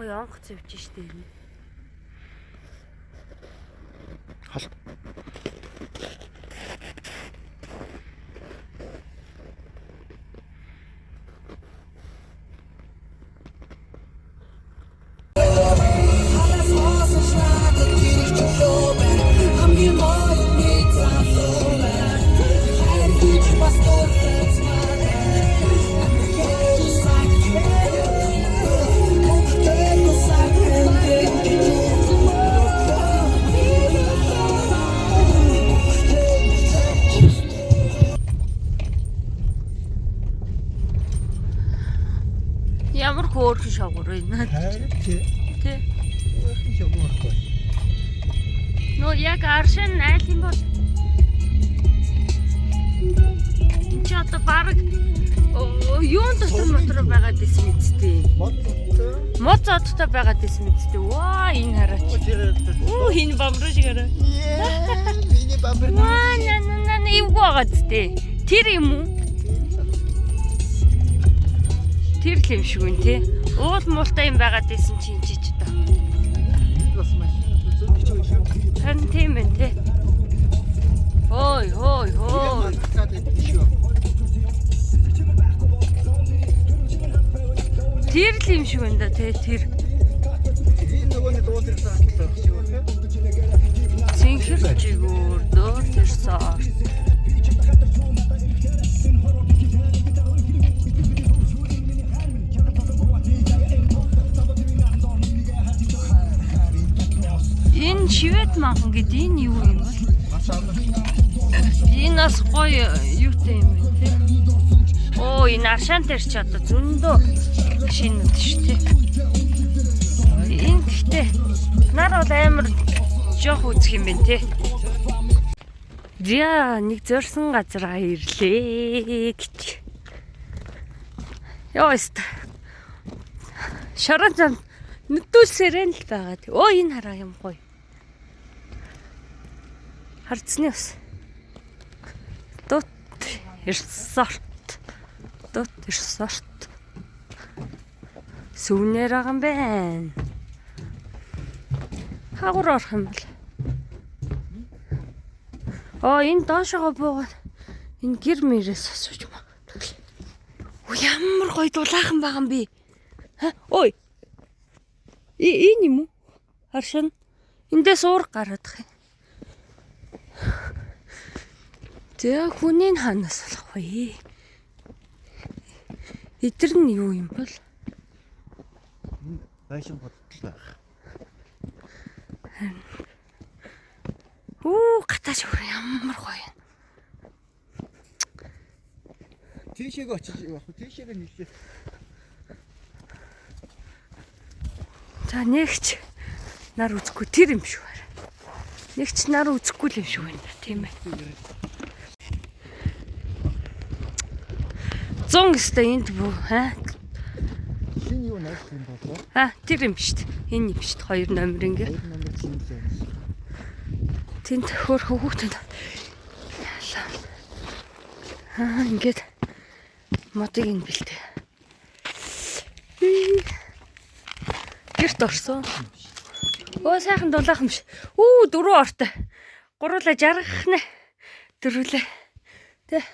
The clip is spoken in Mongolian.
Гоё онгоц явж штэ энэ. Хол. Ямар хөөрхөн шогор вэ? Харин тий. Тэ. Хөөрхөн шогоорхгүй. Нөө яг аршин айл юм бол энэ чи одоо баг юун дотор мотор байгаад исэн мэдтээ. Мод зодтой. Мод зодтой байгаад исэн мэдтээ. Ваа энэ хараач. Тэр Үу энэ бамруу шиг хараа. Яа, миний бамбар. Ваа на на на на эвгүй байгаа зү. Тэр юм уу? Тэр л юм шиг үн тэ. Уул муултай юм байгаад исэн чи энэ чи ч одоо. Бас машин зөндөө ч юм. Харин тийм байна тэ. Хой хой хой. Шүү. Тэр л юм шиг байна да тэ тэр. Энэ нөгөө нэг дуун дээр сахлах шиг байна. Цэнхэр жигүүр дөөр тэр сорт. Энэ шивэд манхан гэдэг энэ юу юм бол? Бас амар. Энэ бас гоё юутай юм бэ те? Оо энэ аршаан дээр чи одоо зөндөө шинүүд шүү те. Энэ гэхдээ нар бол амар жоох үзэх юм байна те. За нэг зорьсон газар ирлээ гэж. Йоо өст. Шорон зам нүдүүлсээрэн л байгаа. Өө энэ хараа юм гоё. Хардсны ус. Дут resort. Дут resort. Сүүнээр байгаа юм байна. Хаагур орох юм бол. Оо энэ доошогоо буугаад энэ гэр мэрээс асууж магадгүй. Өө ямар гоё дулаахан байгаа юм бэ? Ха? Ой. Энэ юм уу? Харшин. Эндээс уурга гараад их юм. За хүний хаанаас болох вэ? Эдэр нь юу юм бол? Байшин бодлоо байх. Үу гатаач өөр ямар гоё юм. Тийшээгээ очиж явах. Тийшээгээ нийлээ. За нэгч нар үзэхгүй тэр юм шиг байна. Нэгч нар үзэхгүй л юм шиг байна да тийм ээ. 100 өстэй энд бүү аа Шинэ юу найх юм болоо? А тэр юм шүү дээ. Энэ юм шүү дээ. Хоёр номер ингээ. Хоёр номер чинь л юм. Тэнд хөөх хүүхдүүд. Аа ингээд модыг ин бэлтээ. Гэрт орсон. Өө сайхан дулаахан биш. Үү дөрөв ортой. Гуруула жаргах нэ. Дөрвөлээ. Тэ.